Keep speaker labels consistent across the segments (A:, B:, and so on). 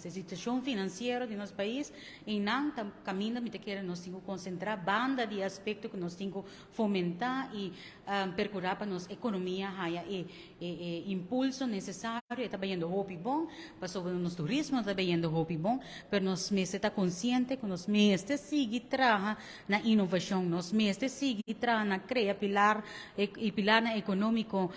A: E situashon finansiero di nos pais i nan ta kaminda mi ta kere nos tin ku konsentrá banda di e aspekto ku nos tin ku fomentá i perkurá pa nos ekonomia haya e e impulso nesesario. E ta bayendo hopi bon pasobra nos turismo ta bayendo hopi bon, pero nos mester ta konsiente ku nos mester sigui traha na inovashon, nos mester sigui traha na krea pilar e pilarnan ekonómiko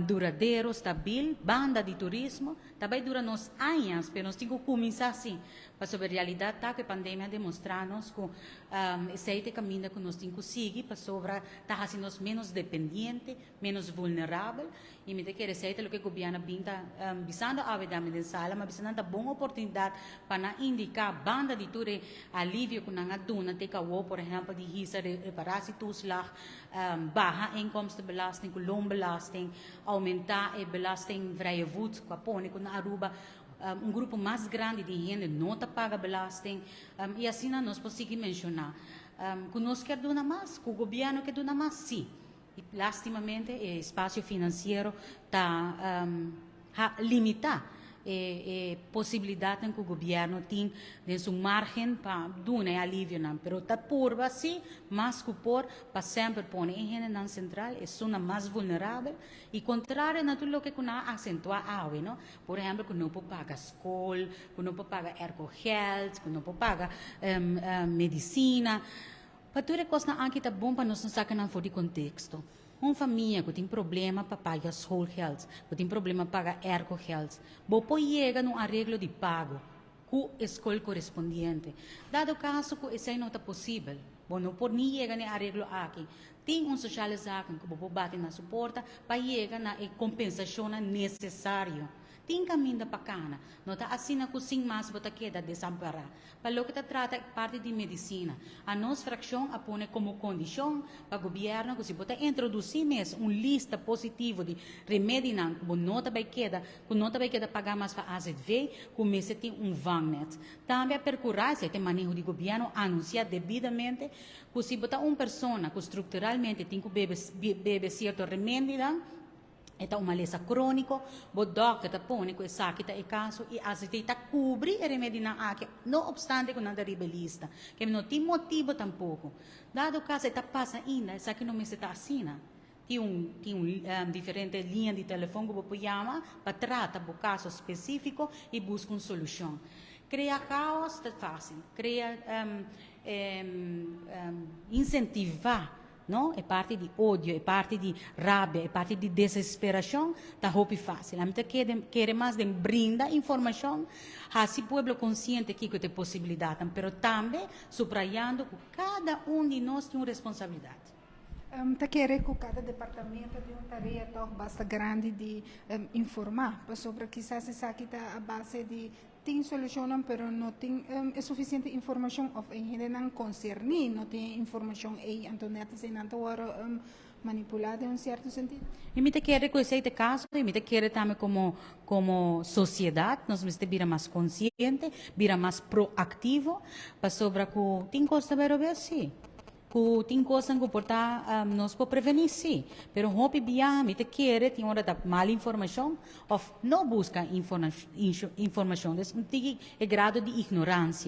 A: duradero, stabil, banda di turismo. Ta bai dura nos añas, pero nos tin ku kuminsá si, pasobra e realidat ta ku e pandemia a demostrá nos ku esei ta e kaminda ku nos tin ku sigui pasobra ta hasi nos ménos dependiente, ménos vulnerabel, i mi ta kere esei ta loke gobièrnu a bin ta bisando awe dame den sala, mi a bisa nan ta bon oportunidat pa nan indiká banda di tur e alivio ku nan a duna te ku awor, por ehèmpel di hisa reparatietoeslag, baha inkomstenbelasting ku loonbelasting, Oumentá e belastingvrije voet ku a pone ku na Aruba un grupo mas grandi di hende no ta paga belasting i asina nos por sigui menshoná. Ku nos kier duna mas? Ku gobièrnu ke duna mas? Sí. I lastimamente e espasio finansiero ta limitá e posibilidatnan ku gobièrnu tin den su márgen pa duna e alivionan. Pero ta purba si mas ku por pa semper pone e hendenan sentral, esunnan mas vulnerabel i kontrario na tur loke ku nan a aksentuá awe, no? Por ehèmpel ku no por paga skol, ku no por paga èrkogèld, ku no por paga medisina. Pa tur e kosnan aki ta bon pa nos no saka nan for di konteksto. Un famia ku tin problema pa paga schoolgeld, ku tin problema paga aircogeld, bo por yega na un areglo di pago ku e skol korespondiente. Dado kaso ku esei no ta posibel, bo no por ni yega na e areglo aki, tin un sociale zaken ku bo por bati na su porta pa yega na e kompensashonnan nesesario. Tin kaminda pa kana. No ta asina ku sin mas bo ta keda desampará. Pa loke ta trata e parti di medisina, anos frakshon a pone komo kondishon pa gobièrnu ku si bo ta introdusí mes un lista positivo di remedinan ku bo no ta bai keda ku no ta bai keda pagá mas pa azv, ku mester tin un vangnet. Tambe a perkurá, esei ta e maneho di gobièrnu, anunsiá debidamente ku si bo ta un persona ku strukturalmente tin ku bebe bebe sierto remedinan, E ta un malesa króniko, bo dòkter ta pone ku esaki ta e kaso i AZT ta kubri e remedinan aki, no opstante ku nan ta riba e lista. Kende no tin motibu tampoko. Dado kaso e ta pasa ainda, esaki no mester ta asina. Tin un tin un diferente liña di telefòn ku bo por yama pa trata bo kaso spesífiko i buska un solushon. Krea kaos ta fásil, krea insentivá No, e parti di odio, e parti di rabia, e parti di desesperacion ta hopi facil. Ami ta kere kere mas den brinda informacion, haci pueblo consciente kico ta e posibilidadnan, pero tambe subrayando cu cada un di nos tin un responsabilidad.
B: Ta kere cu cada departamento tin un tarea toch basta grandi di informa, pasobra kisas esaki ta a base di Tin solushonnan pero no tin e sufisiente informashon òf e hendenan konserní no tin e informashon ei, anto nèt esei nan ta wòrdu manipulá den un sierto sentido.
A: I mi ta kere ku esei ta e kaso i mi ta kere tambe komo komo sosiedat nos mester bira mas konsiente, bira mas proaktivo pasobra ku tin kos ta bai robes sí. Ku tin kosnan ku por ta nos por prevení, sí. Pero hopi biaha mi ta kere tin ora ta mal informashon òf no buska informashon. Des un tiki e grado di ignoransia.